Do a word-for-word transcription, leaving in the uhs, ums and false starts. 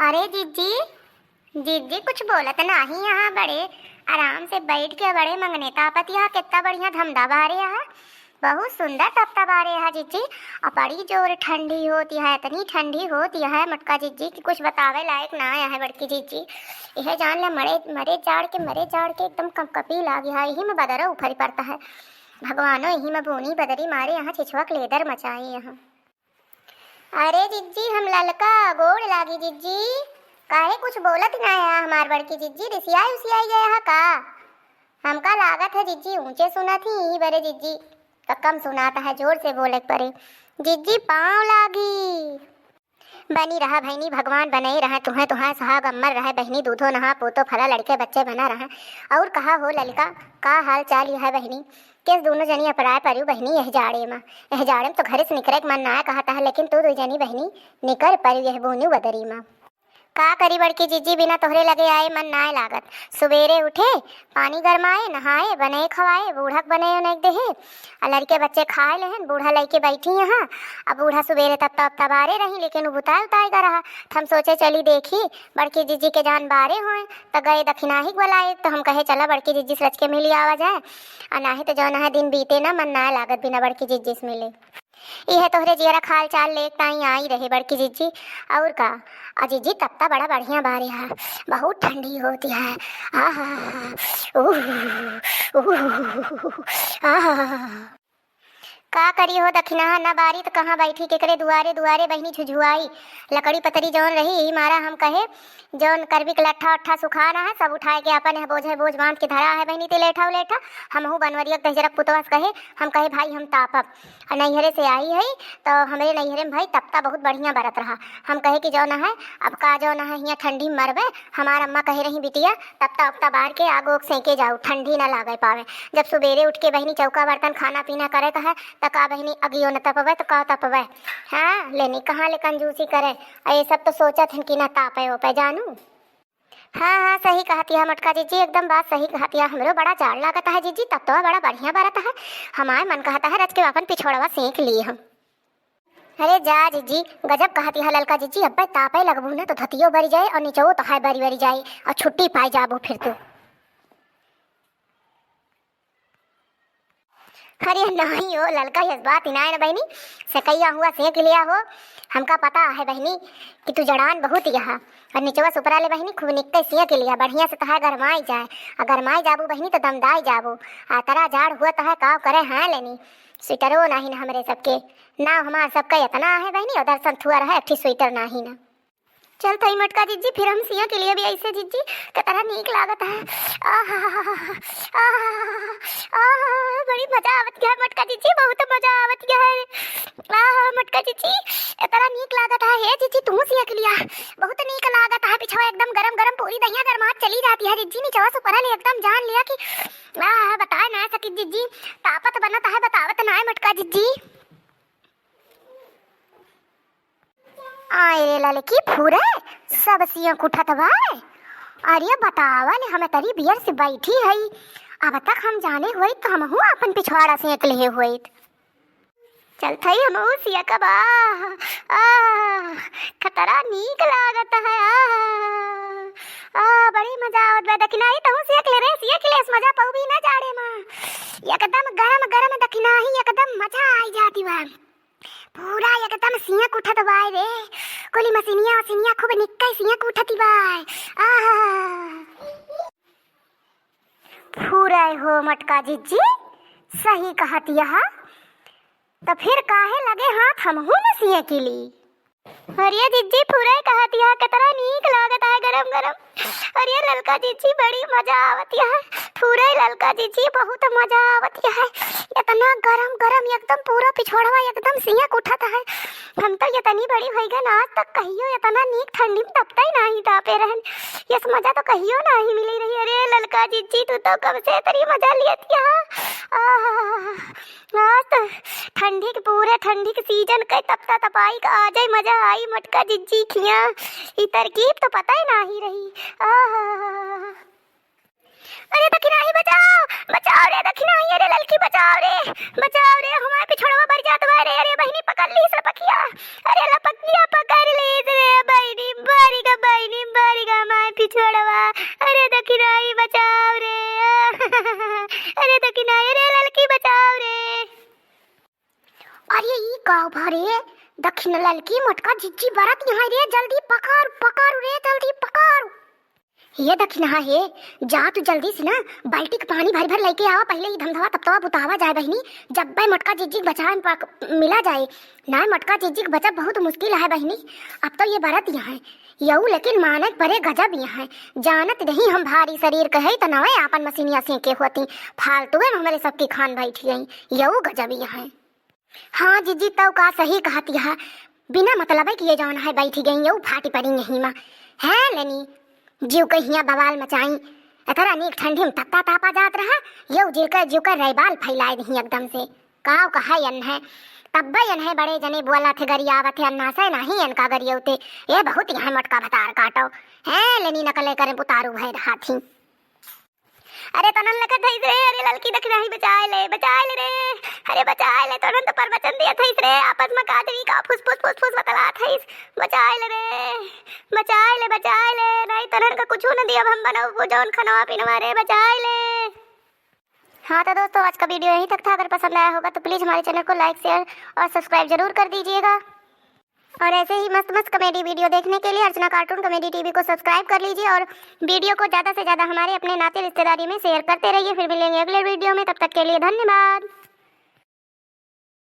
अरे जिज्जी, जिज्जी कुछ बोलत नाही यहाँ, बड़े आराम से बैठ के बड़े मंगने तापत यहाँ, कितना बढ़िया धमदा बारे यहाँ, बहुत सुंदर तपता बारे यहाँ जिज्जी। और बड़ी जोर ठंडी होती है, इतनी ठंडी होती है मोटका जिज्जी कि कुछ बतावे लायक ना है बड़की जिज्जी। यह जान ले मरे, मरे जाड़ के, मरे जाड़ के एकदम कंपकपी लागी है, यही में बदरा उफरी पड़ता है। भगवानो यही में बूनी बदरी मारे यहाँ छिछुआ के लेदर मचाए यहाँ। अरे जिज्जी, हम ललका, गोड़ लागी जिज्जी। काहे कुछ बोलत ना है हमार बड़की जिज्जी, रिसियाई उसियाई गए हा का? हमका लागत है जिज्जी ऊंचे सुनत ही, यही बरे जिज्जी का कम सुनात है, जोर से बोले के परे। जिज्जी पाँव लागी। बनी रहा बहिनी, भगवान बनाए रहा तुहें, तुहां सुहाग अमर रहे बहिनी, दूधो नहा पोतो फला लड़के बच्चे बना रहा। और कहा हो ललका, का हाल चाल यह बहिनी? किस दोनों जनी अपराय परिउ बहिनी यह जाड़े मा? यह जाड़े में तो घरे से निकरे के मन ना कहता है, लेकिन तू दो जनी बहिनी निकर परिउ यह बूनी बदरी मा। का करी बड़की जिज्जी, बिना तोहरे लगे आए मन नाय लागत। सुबेरे उठे, पानी गरमाए, नहाए, बने खवाए, बूढ़ा के बने उन्हें देहे, आ लड़के बच्चे खाए लेहन, बूढ़ा लइके बैठी यहाँ। अब बूढ़ा सुबेरे तब तब तबारे रही, लेकिन उ बुताए उताए गा रहा। त हम सोचे चली देखी, बड़की जिज्जी के जान बारे होए, त गए दखिनाही के बुलाए, त हम कहे चला बड़की जिज्जी से रच के मिली आवा जाए, आ नाही त जौन है दिन बीते ना, मन नाय लागत बिना बड़की जिज्जी से मिले। इहे तोहरे जियरा खाल चाल लेक ताई आई रहे बड़की जिज्जी। और का? आ जिज्जी, तपता बड़ा बढ़िया बारे है, बहुत ठंडी होती है। आहा, उह, उह, आहा। का करी हो दखिनहा न बारी त कहाँ बैठी केकरे दुआरे, दुआरे बहिनी झुझुआई। लकड़ी पतरी जौन रही यही मारा हम कहे जौन करबी के लट्ठा उट्ठा सुखा ना है, सब उठाए के अपन है बोझ है बोझ बांध के धरा है बहिनी ते लेठा उलेठा। हमहू बनवरिया के दहिजरक पुतवा से कहे, हम कहे भाई हम तापब। आ नैहरे से आई है, तो हमरे नैहरे में भाई तपता बहुत बढ़िया बरत रहा। हम कहे कि जौन है, अब का जौन है, हियाँ ठंडी में मरबे। हमार अम्मा कहे रही, बिटिया, तपता उपता बार के आग ओग सेंके जाऊ, ठंडी ना लागे पावे। जब सुबेरे उठ के बहिनी चौका बर्तन खाना पीना करे का है, त का बहिनी अगियो न तपबे, त का तपबे? हाँ, लेनी कहाँ ले कंजूसी करे। आ ये सब तो सोचत हन कि ना तापे ओपे जानू। हाँ, हाँ, सही कहतिया मोटका जिज्जी, एकदम बात सही कहतिया। हमरो बड़ा जाड़ लागत है जिज्जी, तपतवा बड़ा बढ़िया बरत है। हमार मन कहता है रच के अपन पिछोड़वा सेंक ली हम। अरे जा जिज्जी, गजब कहतिया ललका जिज्जी, अब्बे तापे लगबू ना तो धतियो बरी जाए और निचवो तोहार बरी बरी जाए और छुट्टी पाए जाबू फिर तू। अरे नहीं हो ललका, यस बात ही ना है ना बहिनी, सेकैया हुआ सेंक लिया हो। हमका पता है बहिनी कि तू जड़ान बहुत यहाँ, और निचवा सुपरा ले बहिनी खूब निक्के सेंक लिया, बढ़िया से तोहार गरमाई जाए। और गरमाई जाबू बहिनी तो दमदाई जाबू। आ तरा जाड़ हुआ तोहार काव करे हाँ लेनी, स्वेटरो नाही ना हमरे सबके, नाव हमार सबका इतना है बहिनी, और दर्शन थुआ रहे एक ठे स्वेटर नाही ना। चल थई मोटका जिज्जी, फिर हम सिया के लिए भी ऐसे जिज्जी, कतरा नीक लागत है। आहा, आहा, आहा, बड़ी मजा आवत है मोटका जिज्जी, बहुत मजा आवत है। आहा, मोटका जिज्जी, इतना नीक लागत है। हे जिज्जी, तू सिया के लिया, बहुत नीक लागत है। पिछवा एकदम गरम गरम पूरी दहिया गरमात चली जाती है जिज्जी, निचवा से ऊपरा ले एकदम जान लिया कि आहा, बताए ना सकी जिज्जी, तापत बनत है, बतावत ना है मोटका जिज्जी। आए रे ललकी फुरे, सब सियक उठत बाय। अरे बतावा ले, हम तरी बियर से बैठी हई, अब तक हम जाने होइत तो हमहू आपन पिछवाड़ा सेंक लेहे होइत। चल थई हमहू सियकबा। आ, खतरा नीक लागत है। आ, आ, बड़ी मजा आवत बा। दखिनाही तहू सेंक ले रे, सेंक ले, मजा पउबी ना जाड़े मा। एकदम गरम गरम दखिनाही, एकदम मजा आई जाती बा। पूरा एकदम सियक उठत बाय रे। कुली मसिनिया, मसिनिया खूब निक्के सियक उठत बाय। आहा। फुरे हो मोटका जिज्जी, सही कहत यह। त फिर काहे लगे हाथ हमहू न सियक ली। अरे जिज्जी फुरे कहत यह, कितना नीक लागत है गरम गरम। अरे ललका जिज्जी, बड़ी मजा आवत है। फुरे ललका जिज्जी, बहुत मजा आवत है। इतना गरम गरम, एकदम पूरा पिछोड़वा एकदम सियक उठत है। हम तो इतनी बड़ी होई गन, आज तक कहियो इतना नीक ठंडी में तपते नाही तापे रहन। यस मजा तो कहियो नाही मिली रही। अरे ललका जिज्जी, तू तो कब से इतनी मजा लियत है। आहा, आज तो ठंडी के, पूरे ठंडी के सीजन के तपता तपाई का आ जाए, मजा आई मोटका जिज्जी खिया। ई तरकीब तो पता ही नाही रही। आहा। अरे दखिनाही बचाओ, बचाओ रे दखिनाही, अरे ललकी बचाओ रे, बचाओ रे, हमारे पिछड़वा बर जात बा रे, अरे बहिनी पकड़ ली से पकिया, अरे लपकिया पकड़ ली रे बहिनी, बारी का बहिनी। आओ भरे, दखिन ललकी मोटका जिज्जी बरत यहाँ रे, जल्दी पकड़, पकड़ रे, जल्दी पकड़। ये दखिनहा हे, जा तू जल्दी से ना, बाल्टी के पानी भर भर लेके आवा, पहिले ई धमधवा तपतवा बुतावा जाए बहिनी, जब्बे मोटका जिज्जी के बचावे में पक-, मिला जाए। ना मोटका जिज्जी के बचब बहुत मुश्किल है बहिनी, अब तो ये बरत यहाँ है। यऊ लेकिन माने के परे गजब यहाँ है, जानत नहीं हम भारी शरीर के है, त नवे आपन मशीनिया सेंके होती, फालतुए में हमरे सबकी खान बैठ गई, यऊ गजब यहाँ है। हाँ जिज्जी, तौ का सही कहत यह, बिना मतलबे के ये जौन है बैठी गई, यऊ फाटी पड़ी यहीं मा। हैं लेनी, जीव के हियाँ बवाल मचाई, एतरा नीक ठंडी में तत्ता तापा जात रहा, यऊ जीव के, जीव के रैबाल फैलाए दही एकदम से। काव कहा यन है, तब्बे यन है बड़े जने बोला थे गरियावत है, अन्ना से नहीं यन का गरियौते, ये बहुत यहाँ मोटका भतार काटो। हैं लेनी नकले करे उतारू भय रहा थी। अरे तनन लखत हईस रे, अरे ललकी दखिनही बचाए ले, बचाए ले रे, अरे बचाए ले, तनन तो प्रवचन दिया थईस रे, आपस में का देवी का फुस फुस फुस फुस बतलात हईस, बचाए ले रे, बचाए ले, बचाए ले, नहीं तनन का कुछ न दिया, हम बनाऊ वो जौन खनवा पीनवा रे, बचाए ले। हाँ तो दोस्तों, आज का वीडियो यहीं तक था। अगर पसंद आया होगा तो प्लीज हमारे चैनल को लाइक, शेयर और सब्सक्राइब जरूर कर दीजिएगा। और ऐसे ही मस्त मस्त कॉमेडी वीडियो देखने के लिए अर्चना कार्टून कॉमेडी टीवी को सब्सक्राइब कर लीजिए और वीडियो को ज़्यादा से ज़्यादा हमारे अपने नाते रिश्तेदारी में शेयर करते रहिए। फिर मिलेंगे अगले वीडियो में, तब तक के लिए धन्यवाद।